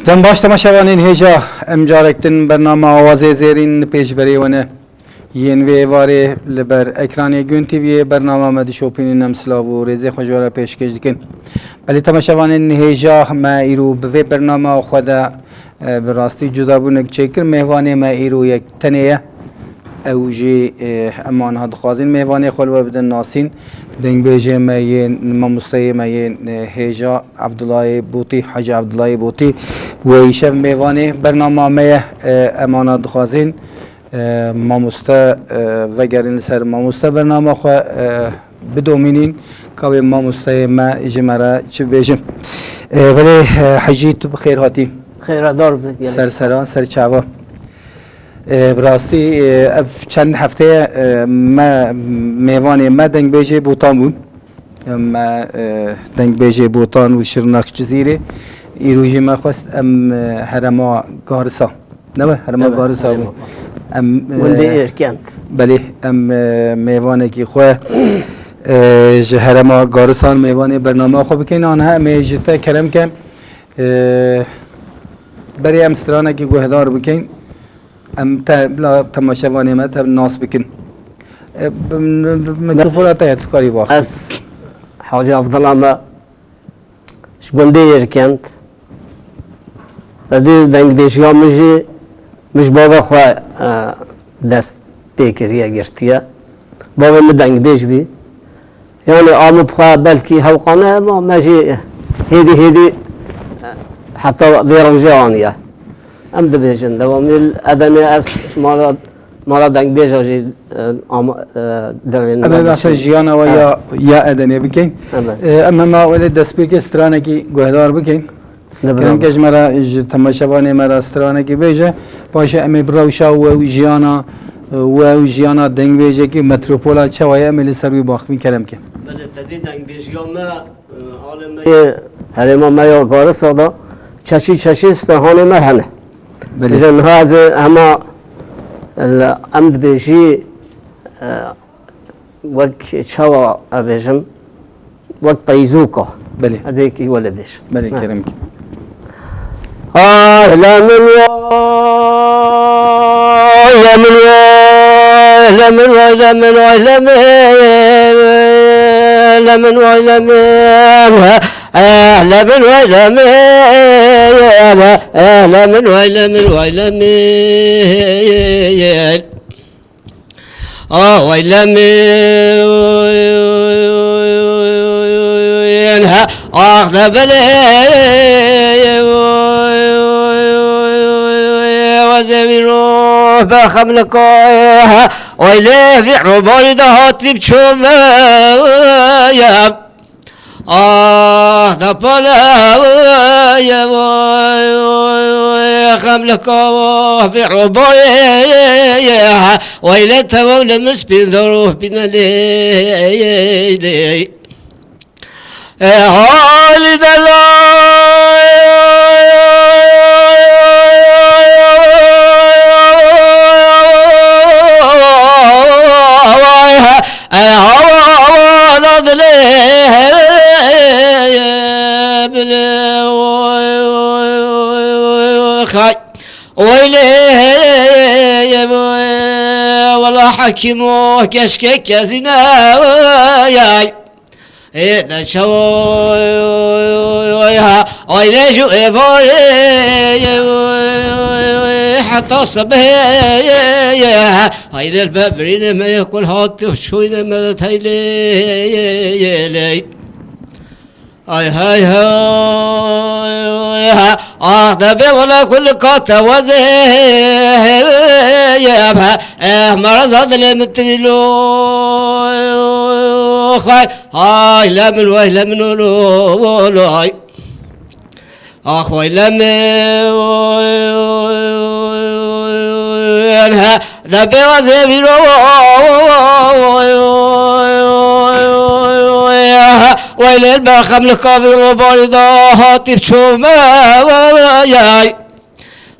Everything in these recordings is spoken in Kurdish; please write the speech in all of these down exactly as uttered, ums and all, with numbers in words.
Dem baş temaşevanên hêja, em carek din bernama Awazê Zêrîn pêşberê we ne. Yên vê êvarê li ber ekranê Gun T V'yê bernama me dişopînin, em silav û rêzê xwe ji we re pêşkêş dikin. Belê temaşevanên hêja, me îro bi vê bernama xwe de, e, bi rastî cudabûnek çêkir. Mêvanê me îro yek tenê ye. Ew jî, e, em aniha dixwazin mêvanê xwe li we bidin nasîn. Dengbêjê me yên, mamosteyê me yên, e, hêja Evdulayê Botî, Hecî Evdulayê Botî. Wê îşev mêvanê bernama me ye. E, em aniha dixwazin, e, mamoste, e, vegerin li ser mamoste bernama xwe, e, bidomînin. Ka wê mamosteyê me ji me re çi bêjin. E, belê, e, Hecî, tu bi xêr hatî. Xêradar be, gelek. Ser seran, ser çava. E, bi rastî, e, ev çend hefteye, e, me, mêvanê me dengbêjê Botan bûn. Me, e, dengbêjê Botan û Şirnak Cizîrê. Îro jî me xwest em, e, herêma Garisa. Ne be? Herêma Evet, Garisa bû. Herêma Garisa. Em, e, Gundê Êrkend. Belê, em, e, mêvanekî xwe, e, ji herêma Garisan mêvanê bernama xwe bikin. Aniha em ê ji te kerem ke, e, berê em stranekî guhdar bikin. Em te, bila temaşevanê me te nas bikin. E, bi, bi, bi mikrofona te ye, tu karî bax. Ez Hacî Evdila me ji gundê Êrkend. Te dî dengbêjiya min jî, min ji bavê xwe, e, dest pê kiriye, girtiye. Bavê min dengbêj bî. Yani a min bi xwe belkî hewqane, ma me jî hêdî hêdî heta vê rojê aniye. Em dibêjin, dewamî li Edenê ez ji mala, mala dengbêja jî, e, ama, e, derê Em ê behsa jiyana we ya, ya Edenê bikin. Evet. E, em hema welê destpêkê stranekî guhdar bikin. Kerem ke ji me re, ji temaşevanê me re stranekî bêje. Paşê em ê bi rewşa we û jiyana, e, we û jiyana dengbêjekî metropola çawa ye, em ê li ser wî baxivîn kerem ke. Belê, te dî dengbêjiya me, e, alê me yê herêma me ya Garisa da çeşî çeşî stranê me hene. Belê. Ji niha ez ê hema, e, em dibêjî, e, Wek çawa, e, bêjim, wek peyzûka. Belê. Ez ê kî wele bêjim. Belê, Ha. kerem ki. Ah, le min vay, le min vay, le min vay, le min vay, le min, le min vay, le min. Eh, le min vay, le min, eh, le min vay, le min vay, le min. Away lemin, ha, ah, de belê, wezê wî roh berxem li kayê, ha, oy lê vî robarî de hatî biçûme, ya. Ah, da pala ye vay, vay, vay, xem li kawa vê robayê ye, ha, vay le tewa le mispî de roh bîne lê, lê. E, halî de la Ay, ha, ay, hava, hava, da dilê, bilê, oy, oy, oy, oy, xay. Oy, lê, oy, wala hekîm, o keşke kezîne, ay. Ê, de çawa, ha, aile ju êvarê, heta sibê, ha, aile be birîne me ye kul hat û çûyne me de teylê, ley. Ay, hay, hay, ha, ah, de be wala kul kate wazê, ha, eh, maraza dilê min tirîlo, xay. Ay, le min, way, le min, olo, olo, ay. Ax, way, le min, ha, de bê wazê vîro, way, lê berxem li kavî robarî da hatî biçûme, yay.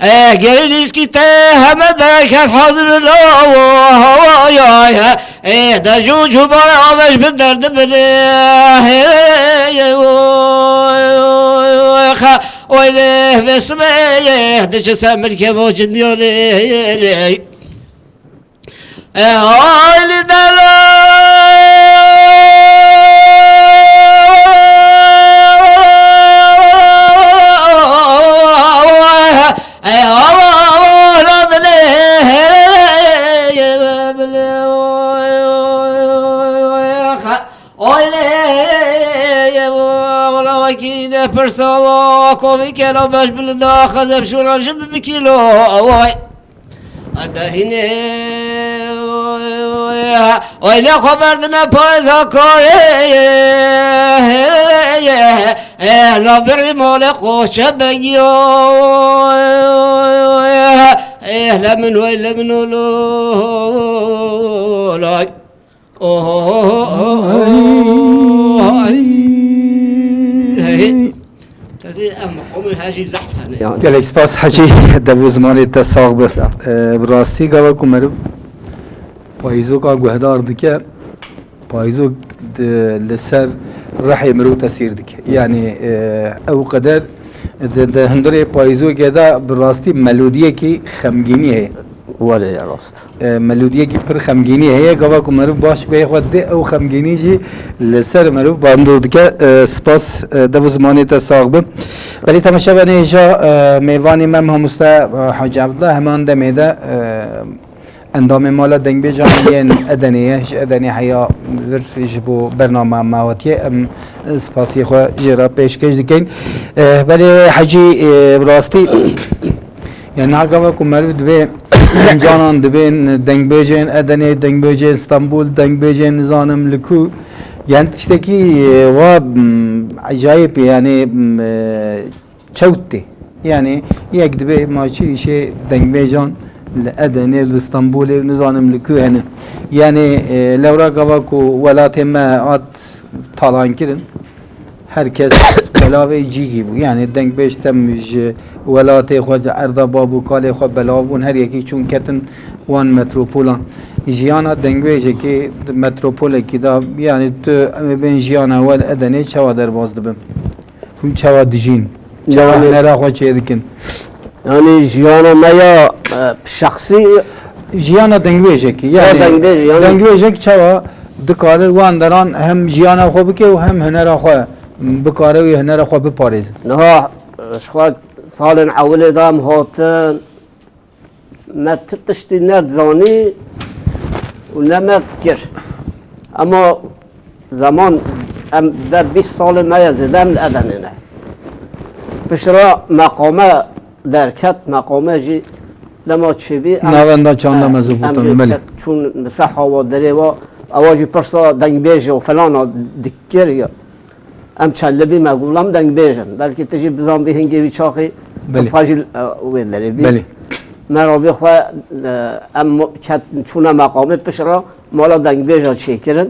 Eh, gelin iskite hemen bereket hazır lo. Eh, da cu cu bana ameş bin derdi bile. Öyle vesme de çi sen bir kevo cindiyone. E, hayli dere. E, hava, hava, radile. Öyle, wala wekî ne pirsa wa, kovî kela beş bilinda, xezeb şûra ji bi kîlo, vay. Dehînê, oy lê xwe berdine parêza karê. Eh, la birî malê qoşe begiyo. Eh, le min oy, le min olo, lay. Oho, ay. Tedê em qomên her jî zehf hene. Gelek spas Hecî, dev û zimanê te sax be. Sağ ol. Ee, bi rastî gava ku meriv payîzoka guhdar dike, payîzok di, li ser rihê mirov tesîr dike. Yanî, e, ew qeder di, di hundirê payîzokê de bi rastî melodiyekî xemgînî heye. Were ya rast. E, melodiyekî pir xemgînî heye. Gava ku meriv baş guhê xwe didê, ew xemgînî jî li ser meriv bando dike. E, spas, e, dev û zimanê te sax be. Belê temaşevanê hêja, e, mêvanê me mamoste, e, Hacî Evdila heman demê de, e, endamê mala dengbêjan yên Edenê ye. Ji Edenê heya vir ji bo bernama me hatiye. Em spasiyê xwe jê re pêşkêş dikin. E, belê Hecî, e, bi rastî Yani niha gava ku meriv dibê, canan dibên dengbêjên Edenê, dengbêjên Stenbul, dengbêjên nizanim li ku, yani tiştekî, e, wa, m, ecayip, yani, m, e, çewt tê. Yani yek dibê ma çi îşê dengbêjan li Edenê, li Stenbulê, nizanim li ku hene. Yani, e, lewra gava ku welatê me hat talankirin, Her kes belavê cîgî bû. Yani dengbêj tem ji welatê xwe, ji erda bab û kalê xwe belav bûn. Her yekî çûn ketin wan metropolan. Jiyana dengbêjekî di metropolekî de, yani tu em ê bên jiyana we li Edenê çawa derbas dibin? Hûn çawa dijîn? Çawa Yani hunera xwe çêdikin? Yani jiyana me ya, e, şexsî Jiyana dengbêjekî, Ya yani dengbêj, yani dengbêjek çawa dikare wan deran hem jiyana xwe bike û hem hunera xwe bikare wî hunera xwe biparêze. Niha, e, ji xwe salên ewilê de em hatin, me ti tiştî nedizanî û ne me kir. Ema zeman Em de bîst salê me ye zêde em li Edenê ne. Piştre meqame derket, meqame jî dema çêbî, em, Navenda çanda e, Mezopotamya, em jî belê. Çûn bi se hawa derê ve, ewa jî pirsa dengbêj û filana dikir ya. Em çelibî me gulam dengbêj in. Belkî tu jî bizanbî hingê wî çaxî Belê. Xwe jî, e, wê derê bî. Belê. Me ravê xwe, e, em mo-, ket-, çûne meqamê pişt re mala dengbêja çêkirin.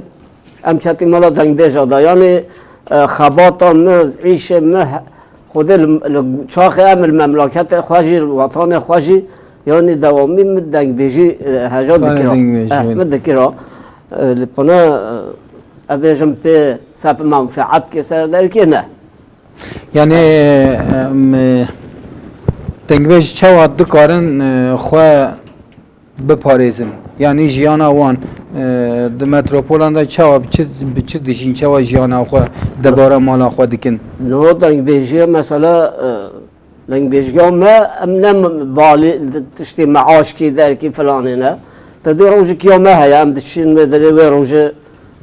Em ketî mala dengbêja da. Yanî, e, xebata min, îşê min, he-, Xwedê li, li çaxê em li memleketê xwe jî, li wetanê xwe jî, yanî dewamî min dengbêjî, e, heja Xwe dikira. dengbêjî, Eh, belê. Min dikira. E, li pina, e, ez bêjim pê sep menfeet kê ser derkê ne. Yani, em, e, dengbêj çawa dikarin, e, xwe biparêzin? Yani jiyana wan, e, di metropolan de çawa, bi çi, bi çi dijîn, çawa jiyana xwe debara mala xwe dikin? Niha dengbêjiya mesela, e, Dengbêjiya me, em ne balê tiştê meaşkî derkî filanê ne. Te dê rojek ya me heye, em diçin wê derê wê rojê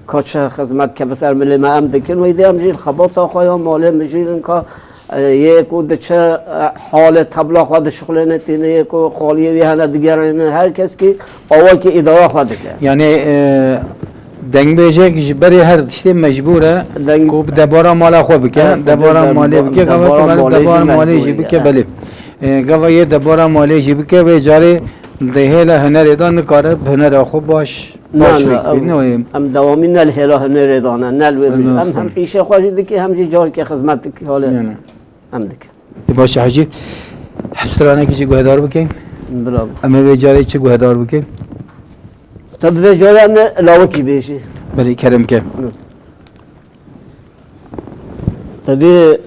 ka çi xizmet keve ser milê me em dikin. Wê dê em jî xebata xwe ya malê min jî ka, e, yê ku diçe, e, halê tebla xwe dişixulêne tîne, yê ku xaliyê wî hene digerîne, her kes kî awakî îdara xwe dike. Yani, e, Dengbêjek ji berê her tiştê mecbûr e Deng- ku bi debara mala xwe bike, Evet, debara de-, malê de-, bike, gava debara ku malê debara jî malê mecbûr jî e. bike, Evet. belê. E, gava yê debara malê jî bike, vê carê di hêla hunerê de nikare bi hunera xwe baş, Na, baş na, fêk bî, em, ne wê? Em dewamî ne li hêla hunerê de ne, ne li wê Em mijû. Em nasıl? hem îşê xwe jî dike, hem jî carekê xizmet dike, halê Yani. em dike. E, baş e Hecî. Hemstranekî jî guhedar bikin. Bravo. Em ê vê carê çi guhedar bikin? Te bi vê carê em ê lawikî bêjî. Belê, kerem ke. Hı. Te dî, e,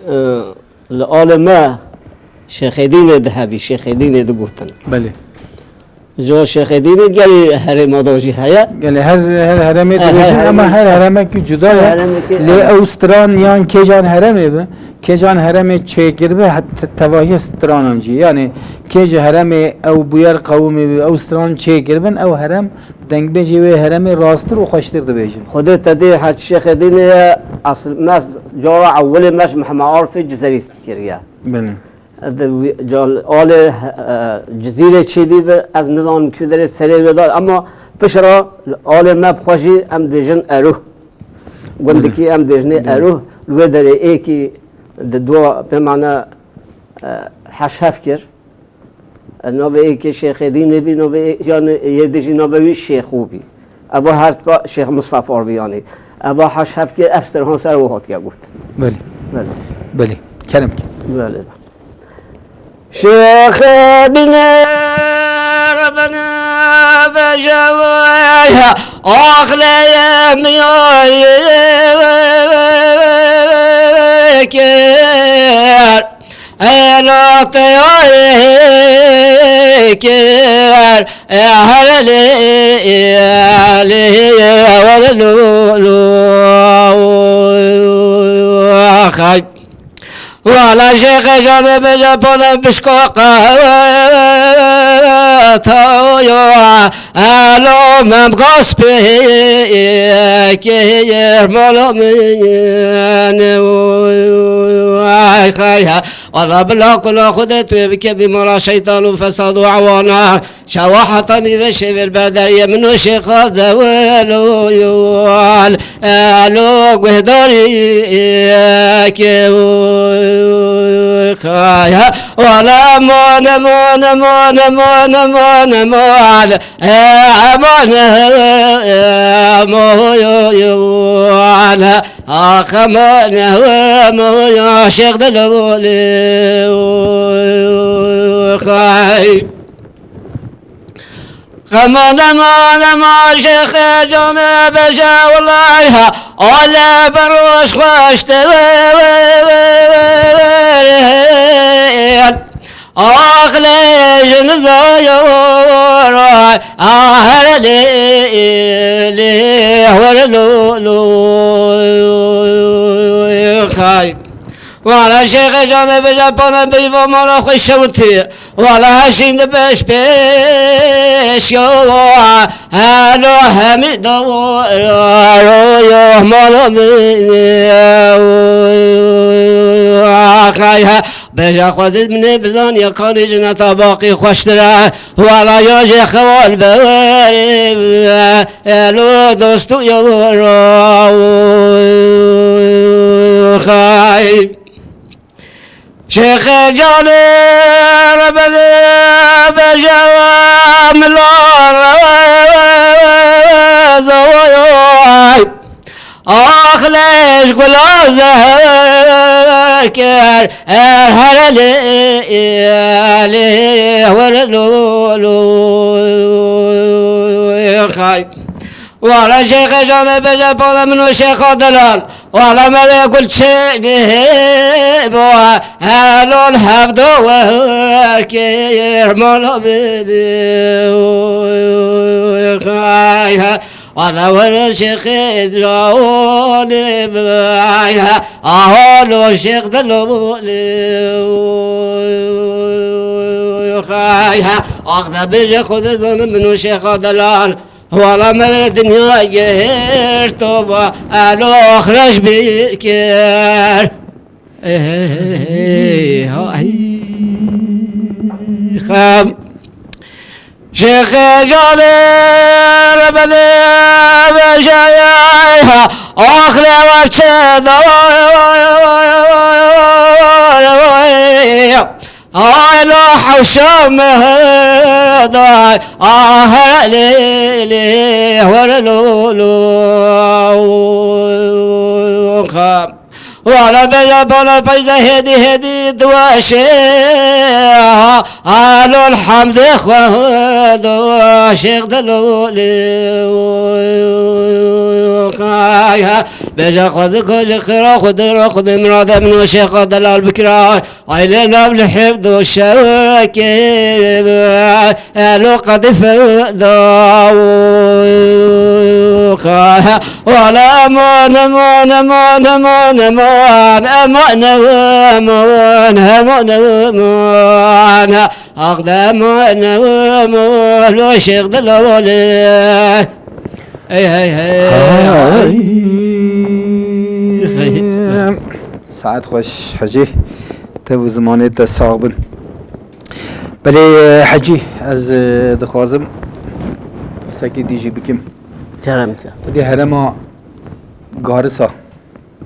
li alê me Şêxê Dînê dihebî, Şêxê Dînê digotin. Belê. Ji Şêxê Dînê gelî herêma da jî heye. Gelê her, her heremê E, her dibêjin, ama heremê. her heremekî cuda Her ye. heremekî, Lê evet. ew stran yan kêjan heremê bi, kêjan heremê çêkiribe, het-, tevahiya stranan jî. Yani kê ji heremê ew bûyer qewimê bi, ew stran çêkiribin, ew herem dengbêjê wê heremê rasttir û xweştir dibêjin. Xwedê te dê Hec Şêxê Dînê ye, esil me cara ewilê me ji Mehme Arifê Cizerî kiriye. Belê. Ez de wî, cal-, alê, e, Cizîrê çêbî bi, ez nizanim ku derê serê wê da, ama pişt re alê me bi xwe jî em dibêjin Eruh. Gundikî Belê. em dibêjinê Belê. Eruh, li wê derê êkî di dua pê mane, e, heş heft kir. E, navê êkê Şêxê Dînê bî, navê ê-, yanî yê dijî navê wî Şêxû bî. Eva her tika Şêx Mistefa bî yanî. Eva heş heft kir, ev stran ser û hatiye gotin. Belê. Belê. Belê. Kerem ki. Belê. Şêxê Dînê Rebena vejewaya axleye miyayê kir. Ela teyarê kir, e, her lê, lê, wer lu, lu, xay. Wala Şêxê Canê bêje pole pişka qeweta yo. Elo mem gaspê kê mala min. Ay xay. Wala bila kula Xwedê tu yê bikevî mala şeytan û fesad û ewana. Şewa heta nîve şevêr berderiyê min û Şêxa Dewel û yol. Elo guhdarî kê û xaya. Wala mane, mane, mane, mane, mane, mane. Aman, aman, aman, ax, aman, aman, aşık dilboli, xay. Aman, aman, aman, aşık canı beje, vallahi, ale beroş hoşte. Axlê jin zayora, aher lê, lê, wer lo, lo, xay. Wala Şêxê Canê bêje pane bêj va mala xwe şewitî. Wala her şîn di beş pêş ya. Helo hemî da ro yo mala min. Axay ha. Bêje xwezî min ê bizan ya kanî jineta baqî xweştir e. Wala ya jê xewal bewerê. Elo dostu ya ro. Xay. Şêxê Canê rebelê beje mila zawayay. Ax leş gula zehker er herelê lê werelo. Xay. Wala Şêxê Canê bêje pala min û Şêxa Delal. Wala me wê gul çênê bo. Helal hevdo werkê mala bênê. Xay ha. Wala were Şêxê Canê bay ha. Ahalo Şêx Delal. Xay ha. Ax de bêje xwe de zanim min û Şêxa Delal. Wala me dinya gihişt û ba elo axreş bîr kir. Ey, hay, xam. Şêxê Canê rebelê bêje ya, axre ver çê da. Ay la hewşa mehday, ah, hele, hele, hele, lo, lo, xa. Wala bêje bala peyze hêdî, hêdî diweşê, ha, ha, lol hemdê xwe do, Şêx Delolê, xa, ya. Bêje xwezî ku ji xêra Xwedê re Xwedê mirade min û Şêxa Delal bikira. Ay lê nav li hevdo şewekê, elo qedife dawo. Wala eman, eman, eman, eman, eman, eman, eman, eman, eman, eman. Aqde eman, eman, lo Şêx Delolê. Hey, hey, hey. Ay. Hey. Saet xweş Hecî. Tev û zimanê te sax bin. Belê, e, Hecî, ez, e, dixwazim sekî dî jî bikim. Kerem ke. Di herêma Garisa.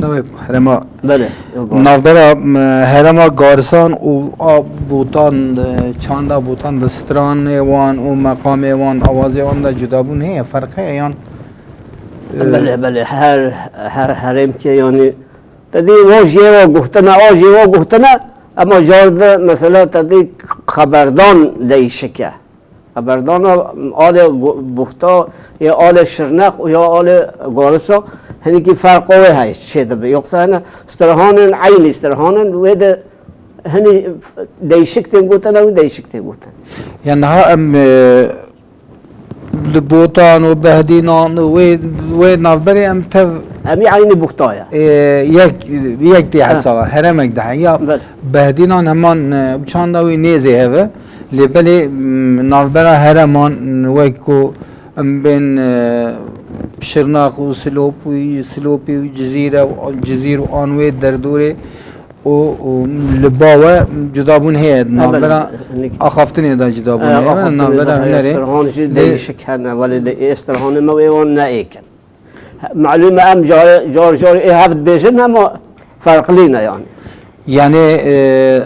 Navê herêma Belê, yok, navbera, m, herêma Garisan û a Botan, e, çanda Botan di stranê wan û meqamê wan, awazê wan de cudabûn heye, ferq heye yan, e, Belê, belê, her, her herêmkê yanî te dî o jê wa guhtine, o jê wa guhtine, ema car de mesela te dî xeberdan değişik e. Xeberdana alê Gu-, Buxta ya alê Şirnex û ya alê Garisa hinekî ferqa wê heye çê dibe. Yoksa hene stirhanên eynî stirhanên wê de hinî değişik tên gotin ew değişik tên gotin. Yani ha em, e, li Botan û Behdînan û wê, wê navberê em tev Em ê eynî Buxta ye. e, yek, yek tê Ha. hesaba, heremek de heye. Ya Belê. Behdînan heman, e, çanda wî nêzê heve. Lê belê, m, navbera hereman, wek ku em bên, e, Şirnax û Silop û Silopî û Cizîre û Cizîr û an wê derdorê û, û li ba we cudabûn heye. Navbera axaftinê de cudabûn heye. Axaftinê de heye, navbera hunerê. Stirhan jî lê değişik hene, welê de ê stirhanê me wê wan ne êk in. Malûm e, em car, car, car ê hev dibêjin, hema ferqlî ne yani. Yani, e,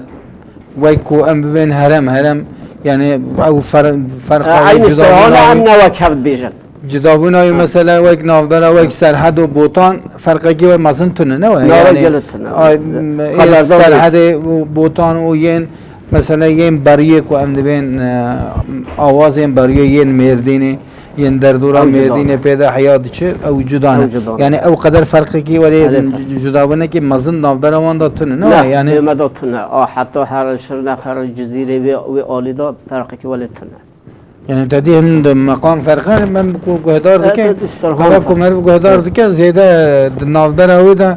wek ku em bibên herem, herem, yani ew fer-, ferqa E, wê eynî cuda stirhane bûna em wê, ne wek hev dibêjin. Cuda bûna wê Ha. mesela wek navbera wek Serhed û Botan ferqekî wê mezin tune, ne wê? Ne wê Yani, gelo tune. ay, m, ê Xeberdan Serhedê û Botan û yên, mesela yên beriyê ku em dibên, e, awazên beriyê yên Mêrdînê, yên derdora Ew cuda Mêrdînê ne. pê de heya diçe, ew cuda ne. Ew cuda ne. Yani ew qeder ferqekî welê Belê c-, ferq. c-, cudabûnekî mezin navbera wan de tune, ne? Ne, Yani pê me de tune. A, heta her Şirnex, her Cizîrê wê, wê alî de ferqekî welê tune. Yani te dî hin de meqam ferqe, em ku guhdar E, dike, te diştir hava han ku meriv guhdar dike, zêde di navbera wê de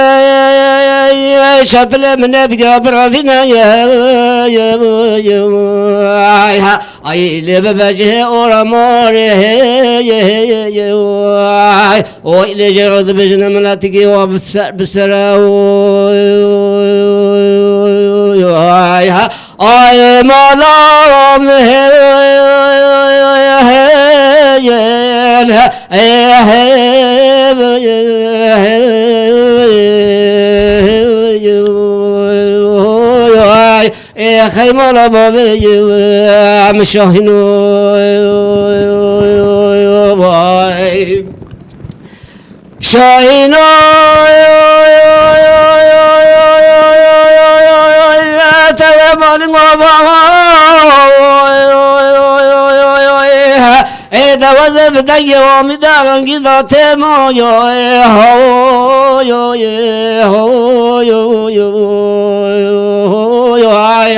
Çepilê min ê bigire biravîne. Ay ha, ay lê bibe cihê ora morê. Ay, oy lê jê re dibêjine miletikî wa bi ser, bi ser e. Ay ha, ay mala min. Ê xeymana bavê, em şahîno. Şahîno. Teve malin ava. Ê deweze bi dengê wa min de rengî da têmo yo. Ê ho yo, ê ho yo. Ay.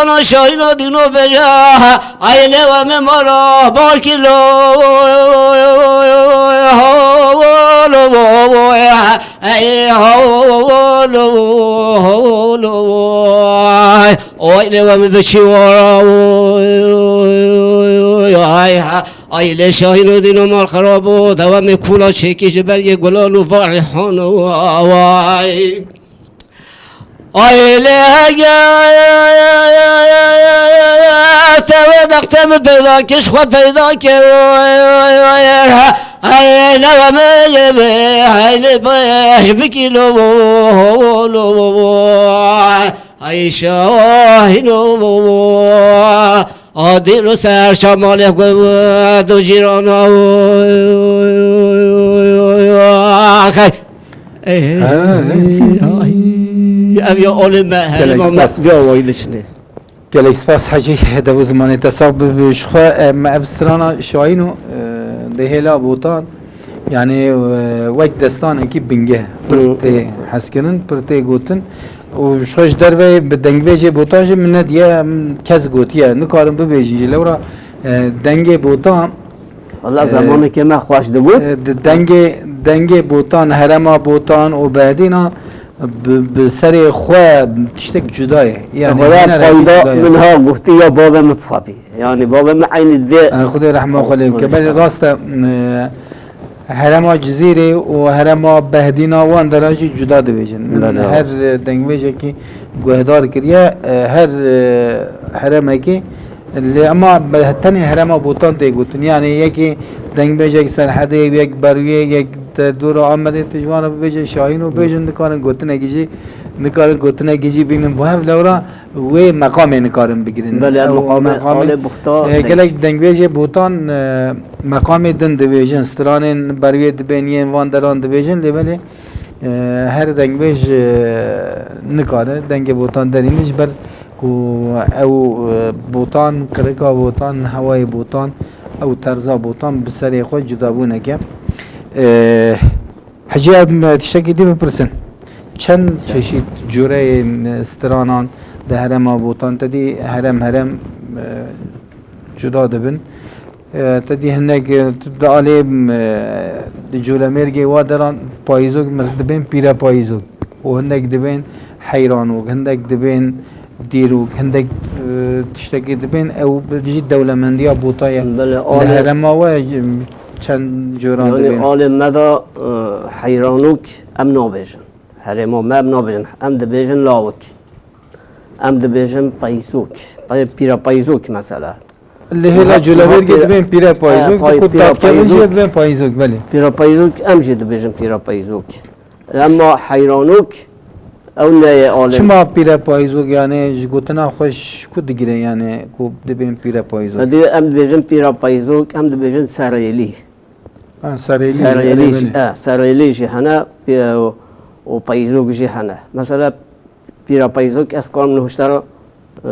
Cîrana şahîna dîno beja, ay lewa me mala barkilo. Ay holo, holo, ay. Ay lewa me beçî wara. Ay ha. Ay lê şahîno dîno mal xerabo, dewa me kula çêkî ji bergê gulan û varê hano. Ay. Ay lê hege tewe dexte min peyda kiş xwe peyda ke. Ay newe me ye me, ay lê beş bikîlo. Ay şahîno. Adil û ser şamalê ku do cîrana. Ev ya olê me, herêma me, vê awayî diçinê. Gelek spas Hecî, dev û zimanê te sax bibe. Ji xwe, e, me ev strana şayîn û, e, dihêla Botan, yanî, e, wek destanekî bingeh, pir tê hezkirin, pir tê gotin. Û ji xwe ji derve bi dengbêjê Botan jî min nediye, em kes gotiye. Nikarin bibêjin jî lewra, e, dengê Botan, Wala, e, zemanekê me xweş dibû. E, di dengê, dengê Botan, herema Botan û Behdîna bi, bi serê xwe tiştek cuda ye. Yanî Xweda hûner fayda hekî cuda ye. Min ha gotiya bavê min bixwe bî. Yanî bavê min eynî dê. E, Xwedê rehma xwe lê bike. Belê rast e, e, herema Cizîrê û herema Behdîna wan dera jî cuda dibêjin. Min her, e, dengbêjekî guhdar kiriye, e, her, e, heremekî Lê ema be-, tenê herêma Botan tê gotin. Yanî yekî dengbêjek Serhedê, yek Berwiyê, yek derdora Amedê, tu ji wan re bibêje Şahîn û bêjin, dikarin gotinekî jî, dikarin gotinekî jî bînin bo hev, lewra wê meqamê nikarin bigirin. Belê, ew meqamê, meqamê, alê buxta e, gelek dengbêjê Botan, e, meqamê din dibêjin, stranên Berwiyê dibên, yên van deran dibêjin, lê belê, e, her dengbêj, e, nikare dengê Botan derîne, ji ber ku ew, e, Botan, qirika Botan, hewayê Botan, ew terza Botan bi serê xwe cudabûneke. E, Hecî, em tiştekî dî bipirsin. Çend çeşît cureyên, e, stranan di herêma Botan te dî herem herem, e, cuda dibin? E, te dî hinek, e, tu di alê, e, di Colemêrgê wa deran payîzok, mes-, dibên pîre payîzok û hindek dibên heyranok, hindek dibên dîrok, hindek, e, tiştekî dibên, ew jî dewlemendiya Botayê. Belê, li alê herêma we, e, çend coran yanî dibên? Alê me de, e, heyranok em nabêjin. Herêma me em nabêjin. Em dibêjin lawik. Em dibêjin payîzok. Pay-, pîre payîzok mesela. Li hêla Niha, Colemêrgê niha pîre-, dibên pîre e, payîzok, pay-, di ku pîre dadkevin jî payîzok. Dibên payîzok, belê. Pîre payîzok, em jî dibêjin pîre payîzok. Ema heyranok, ew neyê alê. Çima pîre payîzok, yanî ji gotina xwe ji ku digire, yanî ku dibên pîre payîzok? Te dî em dibêjin pîre payîzok, em dibêjin serêlî. Ha, serêlî, serêlî, belê, jî, belê. E, serêlî jî hene, pî-, û, û payîzok jî hene. Mesela, pîra payîzok, ez karim nihuştara, e,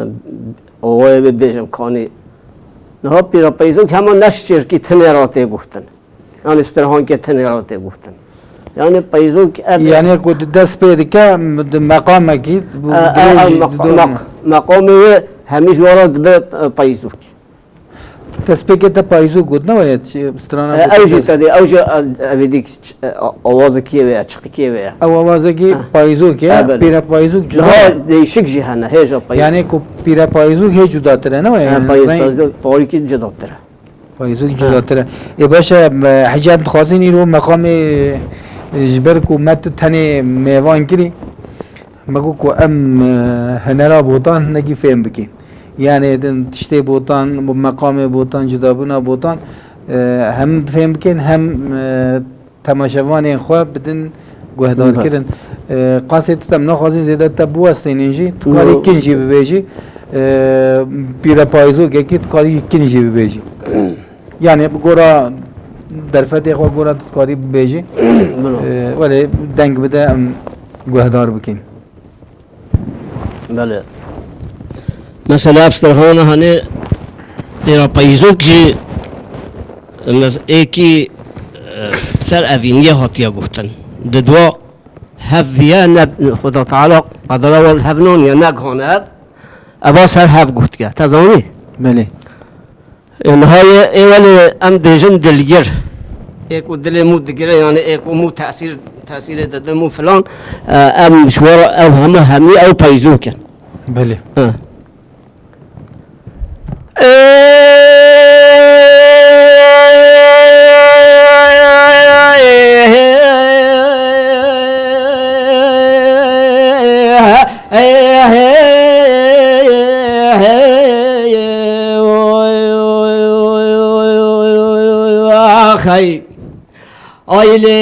owayê bê bêjim kanî. Niha pîra payîzok hema ne ji çêrkî tinê re tê guhtin. Yanî strihokê tinê re tê guhtin. Yanî payîzok ev Yanî ku di dest pê dike, di meqamekî, bu E, e, dirêj e, meq-, didon. Meq-, meqamê wê hemî ji wan re dibe, e, payîzok. Destpêkê te payîzok got, ne weye? Strana E, got ew jî dest- te dê, ew jî, e, evê dî ç-, e, awazekî wê ye, çiqikê wê ye. Ew awazekî Ha. payîzok e, Ha, belê. Pîre payîzok cuda Daha ye. Değişik jî hene, hêja payîzok. Yani ku pîre payîzok hê cudatir e, ne weye? Ha, Yani payîz-, reng- payîzok, tarîkî cudatir e. Payîzok Ha. Cudatir e. Ê baş e, e, hicab dixwazin îro meqamê, e, ji ber ku me tu tenê mêvan kirî, Me got ku em, e, hunera Botan hinekî fêm bikin. Yanê din tiştê Botan, bu meqamê Botan, cudabûna Botan, e, hem fêm bikin, hem, e, temaşevanên xwe bidin guhdarkirin. E, qasê tu, em naxwazin zêde te biwestînin jî, tu karî Yo. Kin jî bibêjî, e, pîre payîzokekî tu karî kin jî bibêjî. Yanê bi gora derfetê xwe gora tu dikarî bibêjî. Bilo. E, welê deng bide em guhdar bikin. Belê. Mesela ev strihana hanê pêra payîzok jî mes-, êkî, e, ser evîniyê hatiye guhtin. Di dua hev viye ne Xuda Teala qedera wal hev naniye, ne gihane ev. Eva ser hev guhtiye. Te zanî? Belê. E, niha yê ê welê em dêjin dilgir. Ê ku dilê mû digire, yani ê ku mû tesîr, tesîrê dide mû filan, e, em ji we re ew hema hemî ew peyzûk in. Belê. Ha. Axay. Ay lê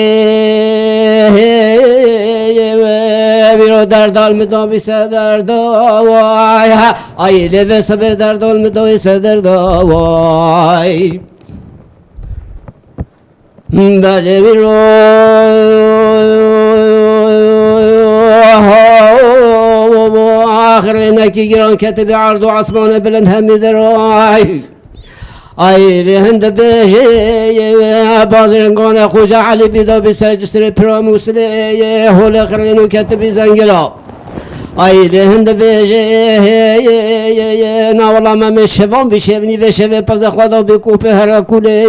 vîro derdal mi da bîse derda way. Ay lê vê sibê derdal mi da bîse derda way. Belê vîro axirê nekî giran ketibî erd û esmanê bilind hemî deray. Ay lê hin dibêje bazirengane Xoca Elî bîda bî ser cisrê pira Mûsilê holê xirên û ketibî zengila. Ay lê hin dibêje na wela me mê şevan bî şevnî vê şevê peze xwe da bî kopê here kulê.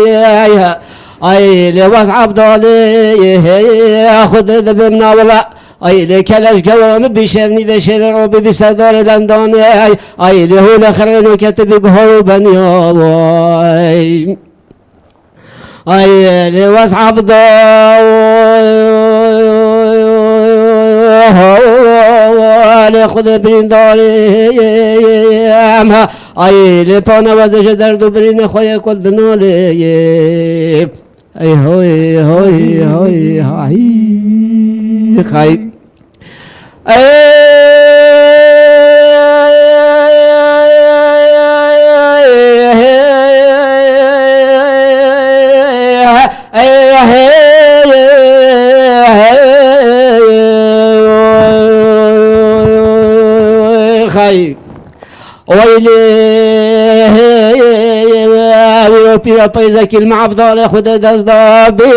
Ay lê wez Evdalê xwe dê dibim na wela. Ay lê keleş gewra min bî şevnî vê şevê ro bî bî serdarê lendanê. Ay, ay lê holê xirên û ketibî guhar û beniya way. Ay lê wez Evdalê Xwedê birîndarê em. Ay lê pane weze ji derd û birînê xwe yê kul dinalê. Ey hoy, hoy, hoy, hay, hay. Xay. Weylê, wî pîra peyzekî li me Evdalê Xwedê dest da bê,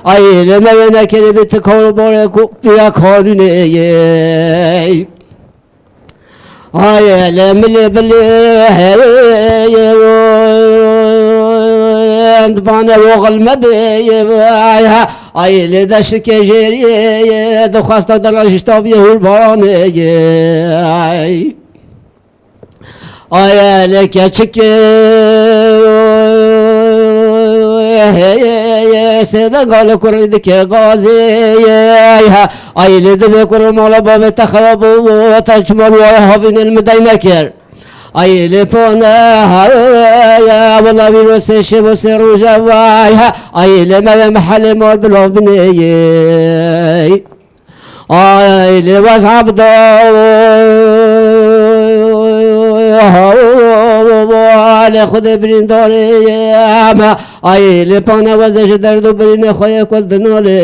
ay lê me wê nekirî bi ti kor borê ku pîra kanûnê ye. Ay lê milê bilê, dibane oxil me bê, ay lê deşikê jêriyê, dixwesta dela ji taviyê hûrbaranê ye. Ay lê keçikê, sêde galê kurî dikir gazê. Ay lê dibê kurê mala bavê te xerab û te çima waya havînê li min dey nekir. Ay lê pane, wela vîro sê şev û sê roj e vay. Ay lê me vê mehelê mal bilav binê. Ay lê wez Evdalê Xwedê birîndarê em. Ay lê pane weze ji derd û birînê xwe yê kul dinalê.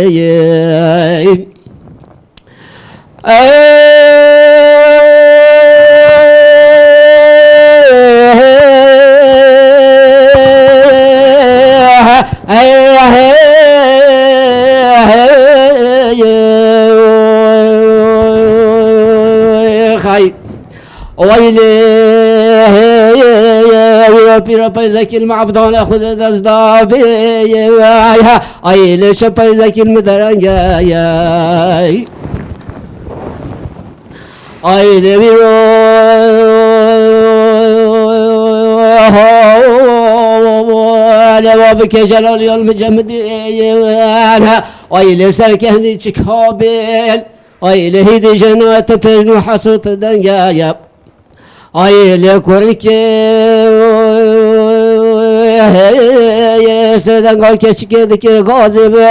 Xay. Weylê, wî pîra peyzekî li me Evdalê Xwedê dest da bê. Ay lê çi peyzekî li min derenge ye. Ay lê vîro, lê wa bike Celal yol mi cemidê. Ay lê serkehnî çi kabên. Ay lê hîdî jeno te pêjno hesû te denge ye. Ay lê kurikê, sê dengal keçikê dikir gazê be.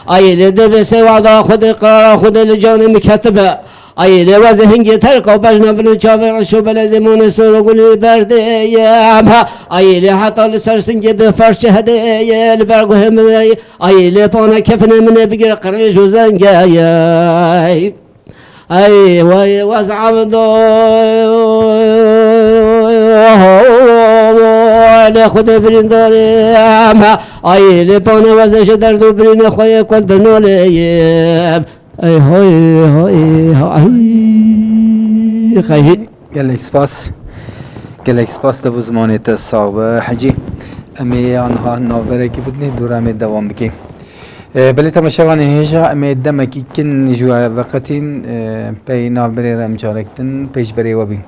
Ay lê dibê sê wada Xwedê qirara Xwedê li canê min ketibe. Ay lê wezê hingê terka bejna bin û çavê reş û beledê monê sor û gulî berdê ye. Ay lê heta li ser singê bê ferşê hedê ye li ber guhê min. Ay lê pane kefinê min ê bigire qirêj û zenge ye. Ay way wez Evdalê Xwedê birîndarê em. Ay lê pane weze ji derd û birînê xwe yê kul dinolê. Ey hay, hay, hay. Xey. Gelek spas. Gelek spas, te bû zimanê te sax be, Hecî. Em ê aniha navberekî bidinê, dûra em ê dewam bikî. E, belê temaşevanê hêja, em ê demekî kin ji we veqetîn, e, pey navberê re em carek din pêşberê we bîn.